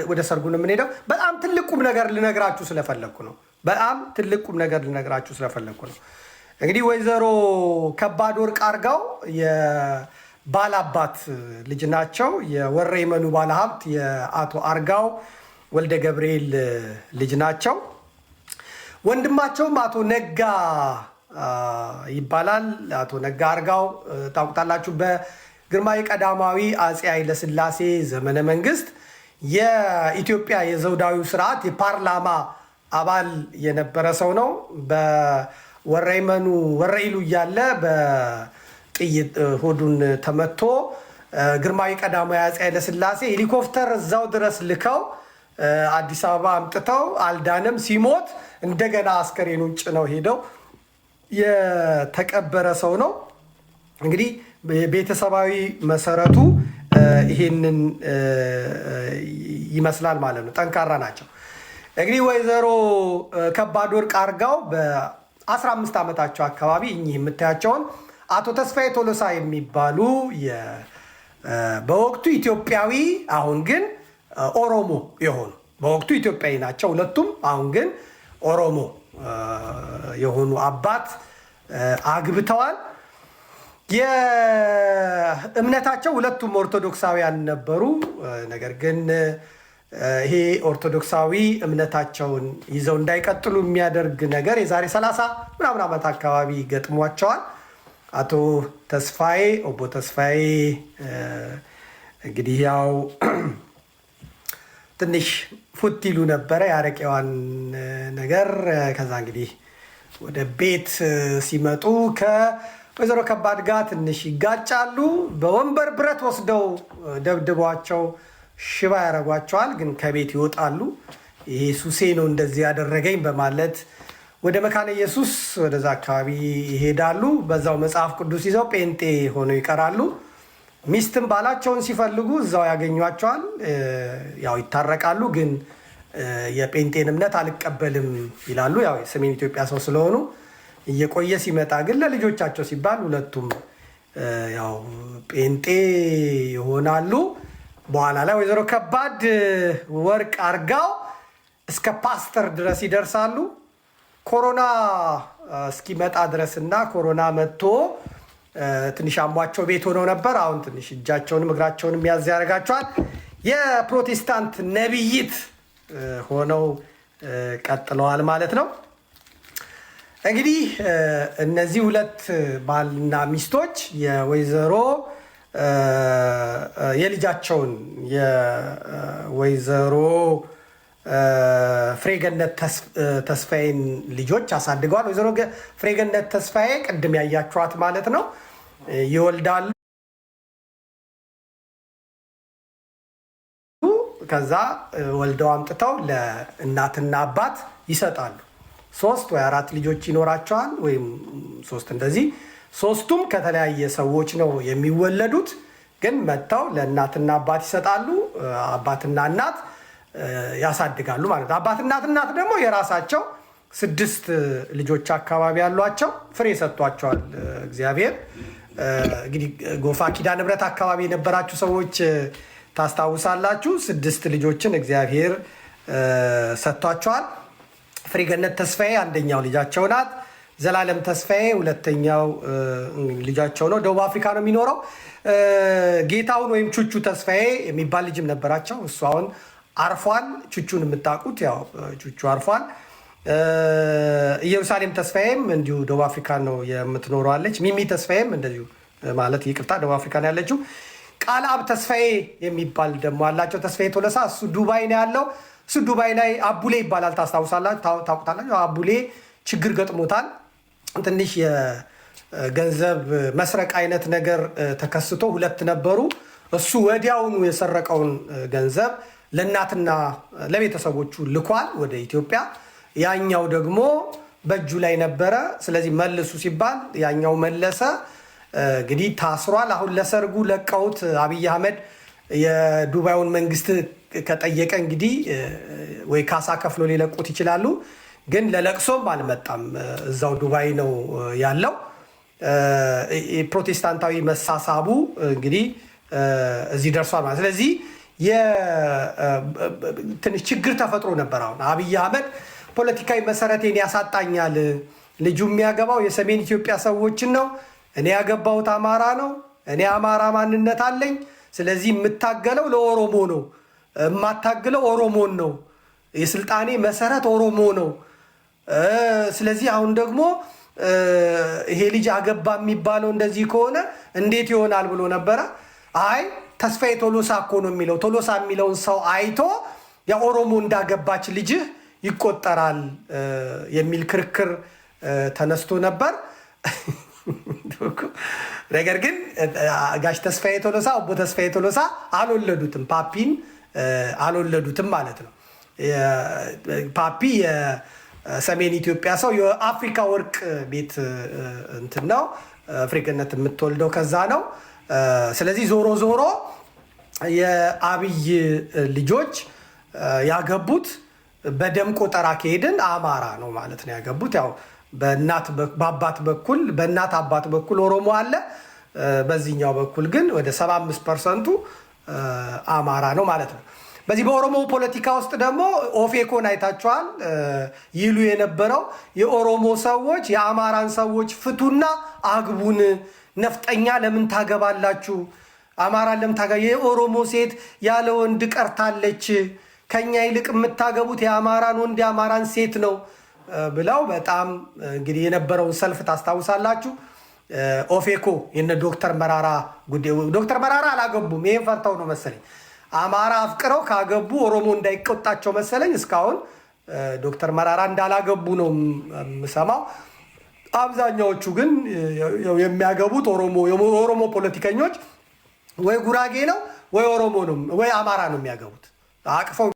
ወደ ሰርጉ ነው የምንሄደው። በጣም ትልቅ ቁም ነገር ልነግራችሁ ስለፈለግኩ ነው። በጣም ትልቅ ቁም ነገር ልነግራችሁ ስለፈለግኩ ነው። እንግዲህ ወይዘሮ ከባድ ወርቅ አርጋው የባላባት ልጅ ናቸው። የወረይመኑ ባለሀብት የአቶ አርጋው ወልደ ገብርኤል ልጅ ናቸው። ወንድማቸውም አቶ ነጋ ይባላል። አቶ ነጋ አርጋው ታውቁታላችሁ። በግርማዊ ቀዳማዊ አፄ ኃይለሥላሴ ዘመነ መንግስት የኢትዮጵያ የዘውዳዊው ስርዓት የፓርላማ አባል የነበረ ሰው ነው። በወረይመኑ ወረኢሉ እያለ በጥይት ሆዱን ተመቶ ግርማዊ ቀዳማዊ አፄ ኃይለሥላሴ ሄሊኮፕተር እዛው ድረስ ልከው አዲስ አበባ አምጥተው አልዳንም። ሲሞት እንደገና አስከሬኑን ጭነው ሄደው የተቀበረ ሰው ነው። እንግዲህ ቤተሰባዊ መሰረቱ ይሄንን ይመስላል ማለት ነው። ጠንካራ ናቸው። እንግዲህ ወይዘሮ ከባድ ወርቅ አርጋው በ15 ዓመታቸው አካባቢ እኚህ የምታያቸውን አቶ ተስፋዬ ቶሎሳ የሚባሉ በወቅቱ ኢትዮጵያዊ አሁን ግን ኦሮሞ የሆኑ፣ በወቅቱ ኢትዮጵያዊ ናቸው ሁለቱም፣ አሁን ግን ኦሮሞ የሆኑ አባት አግብተዋል። የእምነታቸው ሁለቱም ኦርቶዶክሳውያን ነበሩ። ነገር ግን ይሄ ኦርቶዶክሳዊ እምነታቸውን ይዘው እንዳይቀጥሉ የሚያደርግ ነገር የዛሬ 30 ምናምን ዓመት አካባቢ ገጥሟቸዋል። አቶ ተስፋዬ፣ ኦቦ ተስፋዬ እንግዲህ ያው ትንሽ ፉት ይሉ ነበረ የአረቄዋን ነገር። ከዛ እንግዲህ ወደ ቤት ሲመጡ ከወይዘሮ ከባድ ጋር ትንሽ ይጋጫሉ። በወንበር ብረት ወስደው ደብድቧቸው ሽባ ያደርጓቸዋል። ግን ከቤት ይወጣሉ። ይሄ ሱሴ ነው እንደዚህ ያደረገኝ በማለት ወደ መካነ ኢየሱስ ወደዛ አካባቢ ይሄዳሉ። በዛው መጽሐፍ ቅዱስ ይዘው ጴንጤ ሆነው ይቀራሉ። ሚስትም ባላቸውን ሲፈልጉ እዛው ያገኟቸዋል። ያው ይታረቃሉ። ግን የጴንጤን እምነት አልቀበልም ይላሉ። ያው የሰሜን ኢትዮጵያ ሰው ስለሆኑ። እየቆየ ሲመጣ ግን ለልጆቻቸው ሲባል ሁለቱም ያው ጴንጤ ይሆናሉ። በኋላ ላይ ወይዘሮ ከባድ ወርቅ አርጋው እስከ ፓስተር ድረስ ይደርሳሉ። ኮሮና እስኪመጣ ድረስ እና ኮሮና መጥቶ ትንሽ አሟቸው ቤት ሆነው ነበር። አሁን ትንሽ እጃቸውንም እግራቸውንም ያዝ ያደርጋቸዋል። የፕሮቴስታንት ነቢይት ሆነው ቀጥለዋል ማለት ነው። እንግዲህ እነዚህ ሁለት ባልና ሚስቶች የወይዘሮ የልጃቸውን የወይዘሮ ፍሬገነት ተስፋዬን ልጆች አሳድገዋል። ወይዘሮ ፍሬገነት ተስፋዬ ቅድም ያያችኋት ማለት ነው። ይወልዳሉ። ከዛ ወልደው አምጥተው ለእናትና አባት ይሰጣሉ። ሶስት ወይ አራት ልጆች ይኖራቸዋል፣ ወይም ሶስት እንደዚህ። ሶስቱም ከተለያየ ሰዎች ነው የሚወለዱት፣ ግን መጥተው ለእናትና አባት ይሰጣሉ። አባትና እናት ያሳድጋሉ ማለት ነው። አባትና እናት ደግሞ የራሳቸው ስድስት ልጆች አካባቢ ያሏቸው ፍሬ ሰጥቷቸዋል እግዚአብሔር። እንግዲህ ጎፋ ኪዳነ ምሕረት አካባቢ የነበራችሁ ሰዎች ታስታውሳላችሁ። ስድስት ልጆችን እግዚአብሔር ሰጥቷቸዋል። ፍሬገነት ተስፋዬ አንደኛው ልጃቸው ናት። ዘላለም ተስፋዬ ሁለተኛው ልጃቸው ነው። ደቡብ አፍሪካ ነው የሚኖረው። ጌታሁን ወይም ቹቹ ተስፋዬ የሚባል ልጅም ነበራቸው። እሱ አሁን አርፏል። ቹቹን የምታውቁት ያው ቹቹ አርፏል። ኢየሩሳሌም ተስፋዬም እንዲሁ ደቡብ አፍሪካ ነው የምትኖረዋለች። ሚሚ ተስፋዬም እንደዚሁ፣ ማለት ይቅርታ፣ ደቡብ አፍሪካ ነው ያለችው። ቃል አብ ተስፋዬ የሚባል ደግሞ አላቸው። ተስፋዬ ቶለሳ፣ እሱ ዱባይ ነው ያለው። እሱ ዱባይ ላይ አቡሌ ይባላል። ታስታውሳላችሁ፣ ታውቁታላችሁ። አቡሌ ችግር ገጥሞታል። ትንሽ የገንዘብ መስረቅ አይነት ነገር ተከስቶ ሁለት ነበሩ። እሱ ወዲያውኑ የሰረቀውን ገንዘብ ለእናትና ለቤተሰቦቹ ልኳል ወደ ኢትዮጵያ። ያኛው ደግሞ በእጁ ላይ ነበረ። ስለዚህ መልሱ ሲባል ያኛው መለሰ። እንግዲህ ታስሯል። አሁን ለሰርጉ ለቀውት አብይ አህመድ የዱባዩን መንግስት ከጠየቀ እንግዲህ ወይ ካሳ ከፍሎ ሊለቁት ይችላሉ። ግን ለለቅሶም አልመጣም። እዛው ዱባይ ነው ያለው። ፕሮቴስታንታዊ መሳሳቡ እንግዲህ እዚህ ደርሷል ማለት። ስለዚህ ትንሽ ችግር ተፈጥሮ ነበር። አሁን አብይ አህመድ ፖለቲካዊ መሰረቴን ያሳጣኛል፣ ልጁ የሚያገባው የሰሜን ኢትዮጵያ ሰዎችን ነው፣ እኔ ያገባሁት አማራ ነው፣ እኔ አማራ ማንነት አለኝ። ስለዚህ የምታገለው ለኦሮሞ ነው፣ የማታግለው ኦሮሞን ነው፣ የስልጣኔ መሰረት ኦሮሞ ነው። ስለዚህ አሁን ደግሞ ይሄ ልጅ አገባ የሚባለው እንደዚህ ከሆነ እንዴት ይሆናል ብሎ ነበረ። አይ ተስፋዬ ቶሎሳ እኮ ነው የሚለው፣ ቶሎሳ የሚለውን ሰው አይቶ የኦሮሞ እንዳገባች ልጅህ ይቆጠራል የሚል ክርክር ተነስቶ ነበር። ነገር ግን ጋሽ ተስፋዬ ቶሎሳ፣ ኦቦ ተስፋዬ ቶሎሳ አልወለዱትም፣ ፓፒን አልወለዱትም ማለት ነው። ፓፒ የሰሜን ኢትዮጵያ ሰው፣ የአፍሪካ ወርቅ ቤት እንትን ነው፣ አፍሪክነት የምትወልደው ከዛ ነው። ስለዚህ ዞሮ ዞሮ የአብይ ልጆች ያገቡት በደም ቆጠራ ከሄድን አማራ ነው ማለት ነው ያገቡት። ያው በእናት በአባት በኩል፣ በእናት አባት በኩል ኦሮሞ አለ። በዚህኛው በኩል ግን ወደ 75% ኡ አማራ ነው ማለት ነው። በዚህ በኦሮሞ ፖለቲካ ውስጥ ደግሞ ኦፌኮን አይታችኋል። ይሉ የነበረው የኦሮሞ ሰዎች የአማራን ሰዎች ፍቱና አግቡን፣ ነፍጠኛ ለምን ታገባላችሁ? አማራን ለምን ታገ የኦሮሞ ሴት ያለ ወንድ ቀርታለች። ከኛ ይልቅ የምታገቡት የአማራን ወንድ የአማራን ሴት ነው ብለው በጣም እንግዲህ የነበረውን ሰልፍ ታስታውሳላችሁ። ኦፌኮ የነ ዶክተር መራራ ጉዳይ፣ ዶክተር መራራ አላገቡም። ይሄን ፈርተው ነው መሰለኝ። አማራ አፍቅረው ካገቡ ኦሮሞ እንዳይቆጣቸው መሰለኝ። እስካሁን ዶክተር መራራ እንዳላገቡ ነው የምሰማው። አብዛኛዎቹ ግን የሚያገቡት የኦሮሞ ፖለቲከኞች ወይ ጉራጌ ነው ወይ ኦሮሞ ነው ወይ አማራ ነው የሚያገቡት አቅፈው።